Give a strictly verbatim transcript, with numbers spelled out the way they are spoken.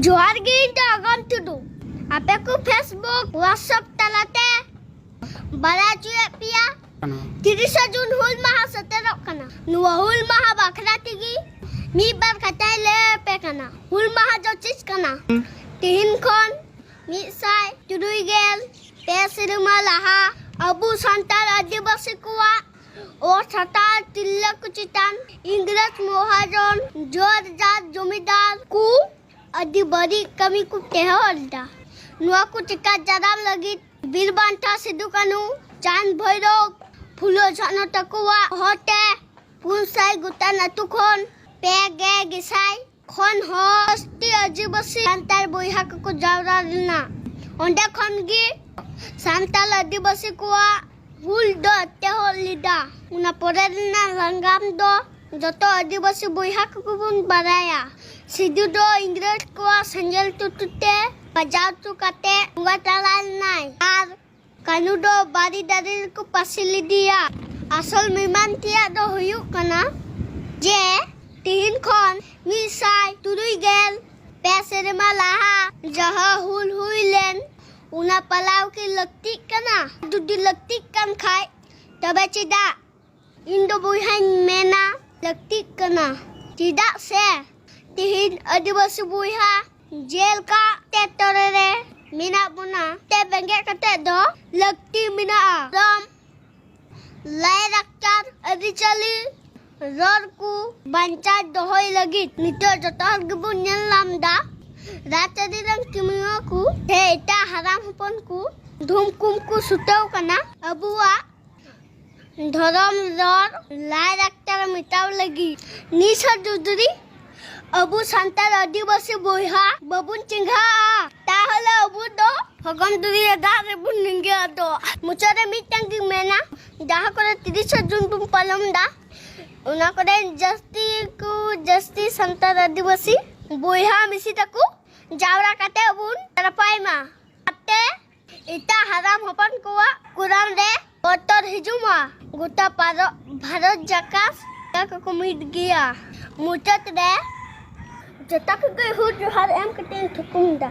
ᱡᱚᱦᱟᱨ ᱜᱮ, ᱤᱧ ᱫᱚ ᱟᱜᱟᱢ ᱴᱩᱰᱩ᱾ ᱟᱯᱮ ᱠᱚ Facebook, WhatsApp ᱛᱟᱞᱟᱛᱮ ᱵᱟᱲᱟᱭ ᱦᱚᱪᱚᱭᱮᱫ ᱯᱮᱭᱟ᱾ ᱛᱤᱨᱤᱥᱟ ᱡᱩᱱ ᱦᱩᱞ ᱢᱟᱦᱟ ᱥᱮᱴᱮᱨᱚᱜ ᱠᱟᱱᱟ᱾ ᱱᱚᱣᱟ ᱦᱩᱞ ᱢᱟᱦᱟ ᱵᱟᱠᱷᱨᱟ ᱛᱮᱜᱮ ᱢᱤᱫ ᱵᱟᱨ ᱠᱟᱛᱷᱟᱧ ᱞᱟᱹᱭ ᱟᱯᱮ ᱠᱟᱱᱟ᱾ ᱦᱩᱞ ᱢᱟᱦᱟ ᱫᱚ ᱪᱮᱫ ᱠᱟᱱᱟ? ᱛᱮᱦᱮᱧ ᱠᱷᱚᱱ ᱢᱤᱫ ᱥᱟᱭ ᱛᱩᱨᱩᱭ ᱜᱮᱞ ᱯᱮ ᱥᱮᱨᱢᱟ ᱞᱟᱦᱟ ᱟᱵᱚ ᱥᱟᱱᱛᱟᱲ ᱟᱹᱫᱤᱵᱟᱹᱥᱤ ᱠᱚᱣᱟᱜ ᱚᱛ ᱦᱟᱛᱟᱣ ᱛᱤᱨᱞᱟᱹ ᱠᱚ ᱪᱮᱛᱟᱱ ᱤᱝᱨᱮᱡᱽ ᱢᱚᱦᱟᱡᱚᱱ ᱡᱳᱨ ᱡᱟᱨ ᱡᱚᱢᱤᱫᱟᱨ ᱠᱚ ᱟᱹᱰᱤ ᱵᱟᱹᱲᱤᱡ ᱠᱟᱹᱢᱤ ᱠᱚ ᱴᱮᱦᱚ ᱞᱮᱫᱟ᱾ ᱱᱚᱣᱟ ᱠᱚ ᱪᱮᱠᱟ ᱡᱟᱨᱟᱢ ᱞᱟᱹᱜᱤᱫ ᱵᱤᱨ ᱵᱟᱱᱴᱟ ᱥᱤᱫᱩ ᱠᱟᱹᱱᱩ, ᱪᱟᱸᱫᱽ ᱵᱷᱳᱭᱨᱳᱵ, ᱯᱷᱩᱞᱳ ᱡᱷᱟᱱᱚ ᱛᱟᱠᱚᱣᱟᱜ ᱦᱚᱛᱮ ᱯᱩᱱ ᱥᱟᱭ ᱜᱚᱴᱟᱝ ᱟᱹᱛᱩ ᱠᱷᱚᱱ ᱯᱮ ᱜᱮᱞ ᱜᱮᱥᱟᱭ ᱠᱷᱚᱱ ᱦᱚᱸ ᱡᱟᱹᱥᱛᱤ ᱟᱹᱫᱤᱵᱟᱹᱥᱤ ᱥᱟᱱᱛᱟᱲ ᱵᱚᱭᱦᱟ ᱠᱚᱠᱚ ᱡᱟᱣᱨᱟ ᱞᱮᱱᱟ᱾ ᱚᱸᱰᱮ ᱠᱷᱚᱱ ᱜᱮ ᱥᱟᱱᱛᱟᱲ ᱟᱹᱫᱤᱵᱟᱹᱥᱤ ᱠᱚᱣᱟᱜ ᱦᱩᱞ ᱫᱚ ᱮᱛᱚᱦᱚᱵ ᱞᱮᱫᱟ᱾ ᱚᱱᱟ ᱯᱚᱨᱮ ᱨᱮᱱᱟᱜ ᱱᱟᱜᱟᱢ ᱫᱚ ᱡᱚᱛᱚ ᱟᱹᱫᱤᱵᱟᱹᱥᱤ ᱵᱚᱭᱦᱟ ᱠᱚᱜᱮ ᱵᱚᱱ ᱵᱟᱲᱟᱭᱟ᱾ ᱥᱤᱫᱩ ᱫᱚ ᱤᱝᱨᱮᱡᱽ ᱠᱚᱣᱟᱜ ᱥᱮᱸᱜᱮᱞ ᱛᱩᱴᱤ ᱛᱮ ᱵᱟᱡᱟᱣ ᱦᱚᱪᱚ ᱠᱟᱛᱮ ᱵᱚᱸᱜᱟ ᱛᱟᱞᱟ ᱞᱮᱱᱟᱭ ᱟᱨ ᱠᱟᱹᱱᱩ ᱫᱚ ᱵᱟᱹᱨᱤ ᱫᱟᱨᱮ ᱨᱮᱠᱚ ᱯᱟᱹᱥᱤ ᱞᱮᱫᱮᱭᱟ᱾ ᱟᱥᱚᱞ ᱢᱮᱢᱟᱱ ᱛᱮᱭᱟᱜ ᱫᱚ ᱦᱩᱭᱩᱜ ᱠᱟᱱᱟ ᱡᱮ ᱛᱤᱦᱤᱧ ᱠᱷᱚᱱ ᱢᱤᱫ ᱥᱟᱭ ᱛᱩᱨᱩᱭ ᱜᱮᱞ ᱯᱮ ᱥᱮᱨᱢᱟ ᱞᱟᱦᱟ ᱡᱟᱦᱟᱸ ᱦᱩᱞ ᱦᱩᱭ ᱞᱮᱱ, ᱚᱱᱟ ᱯᱟᱞᱟᱣ ᱠᱤ ᱞᱟᱹᱠᱛᱤᱜ ᱠᱟᱱᱟ? ᱡᱩᱫᱤ ᱞᱟᱹᱠᱛᱤᱜ ᱠᱟᱱ ᱠᱷᱟᱡ, ᱛᱚᱵᱮ ᱪᱮᱫᱟᱜ? ᱤᱧ ᱫᱚ ᱵᱚᱭᱦᱟᱧ ᱢᱮᱱᱟ, ᱞᱟᱹᱠᱛᱤᱜ ᱠᱟᱱᱟ᱾ ᱪᱮᱫᱟᱜ ᱥᱮ ᱛᱤᱦᱤᱧ ᱟᱹᱫᱤᱵᱟᱹᱥᱤ ᱵᱚᱭᱦᱟ ᱡᱮᱞᱮᱠᱟ ᱮᱴᱠᱮᱴᱚᱬᱮ ᱨᱮ ᱢᱮᱱᱟᱜ ᱵᱚᱱᱟ, ᱛᱮ ᱵᱮᱸᱜᱮᱫ ᱠᱟᱛᱮ ᱫᱚ ᱞᱟᱹᱠᱛᱤ ᱢᱮᱱᱟᱜᱼᱟ᱾ ᱫᱷᱚᱨᱚᱢ, ᱞᱟᱭᱼᱞᱟᱠᱪᱟᱨ, ᱟᱹᱨᱤᱪᱟᱹᱞᱤ, ᱨᱚᱲ ᱠᱚ ᱵᱟᱧᱪᱟᱣ ᱫᱚᱦᱚᱭ ᱞᱟᱹᱜᱤᱫ ᱱᱤᱛᱚᱜ ᱡᱚᱛᱚ ᱦᱚᱲ ᱜᱮᱵᱚᱱ ᱧᱮᱞ ᱧᱟᱢ ᱮᱫᱟ, ᱨᱟᱡᱽᱟᱹᱨᱤ ᱨᱮᱱ ᱠᱟᱹᱢᱤᱭᱟᱹ ᱠᱚ ᱥᱮ ᱮᱴᱟᱜ ᱦᱟᱲᱟᱢ ᱦᱚᱯᱚᱱ ᱠᱚ ᱫᱷᱩᱢᱠᱩᱢ ᱠᱚ ᱥᱩᱴᱟᱹᱣ ᱠᱟᱱᱟ ᱟᱵᱚᱣᱟᱜ ᱫᱷᱚᱨᱚᱢ, ᱨᱚᱲ, ᱞᱟᱭᱼᱞᱟᱠᱪᱟᱨ ᱢᱮᱴᱟᱣ ᱞᱟᱹᱜᱤᱫ᱾ ᱱᱤᱥ ᱦᱚᱸ ᱡᱩᱫᱤ ᱟᱵᱚ ᱥᱟᱱᱛᱟᱲ ᱟᱹᱫᱤᱵᱟᱹᱥᱤ ᱵᱚᱭᱦᱟ ᱵᱟᱵᱚᱱ ᱪᱮᱸᱜᱷᱟᱜᱼᱟ, ᱛᱟᱦᱚᱞᱮ ᱟᱵᱚ ᱫᱚ ᱦᱚᱜᱚᱢ ᱫᱚᱨᱭᱟ ᱫᱟᱜ ᱨᱮᱵᱚᱱ ᱞᱤᱸᱜᱤ ᱟᱫᱚᱜᱼᱟ᱾ ᱢᱩᱪᱟᱹᱫ ᱨᱮ ᱢᱤᱫᱴᱟᱝ ᱜᱤᱧ ᱢᱮᱱᱟ, ᱡᱟᱦᱟᱸ ᱠᱚᱨᱮ ᱛᱤᱨᱤᱥᱟ ᱡᱩᱱ ᱵᱚᱱ ᱯᱟᱞᱚᱱ ᱮᱫᱟ, ᱚᱱᱟ ᱠᱚᱨᱮ ᱡᱟᱹᱥᱛᱤ ᱠᱚ, ᱡᱟᱹᱥᱛᱤ ᱥᱟᱱᱛᱟᱲ ᱟᱹᱫᱤᱵᱟᱹᱥᱤ ᱵᱚᱭᱦᱟ ᱢᱤᱥᱤ ᱛᱟᱠᱚ ᱡᱟᱣᱨᱟ ᱠᱟᱛᱮ ᱵᱚᱱ ᱨᱟᱯᱟᱭ ᱢᱟ᱾ ᱟᱛᱮ ᱮᱴᱟᱜ ᱦᱟᱲᱟᱢ ᱦᱚᱯᱚᱱ ᱠᱚᱣᱟᱜ ᱠᱚᱨᱟᱣ ᱨᱮ ᱵᱚᱛᱚᱨ ᱦᱤᱡᱩᱜ ᱢᱟ᱾ ᱜᱚᱴᱟ ᱯᱟᱨᱚ-, ᱵᱷᱟᱨᱚᱛ ᱡᱟᱠᱟᱛ ᱡᱟᱭᱜᱟ ᱠᱚᱠᱚ ᱢᱤᱫ ᱜᱮᱭᱟ᱾ ᱢᱩᱪᱟᱹᱫ ᱨᱮ ᱡᱚᱛᱚ ᱠᱚᱜᱮ ᱦᱩᱞ ᱡᱚᱦᱟᱨ ᱮᱢ ᱠᱟᱛᱮᱧ ᱛᱷᱩᱠᱩᱢ ᱫᱟ᱾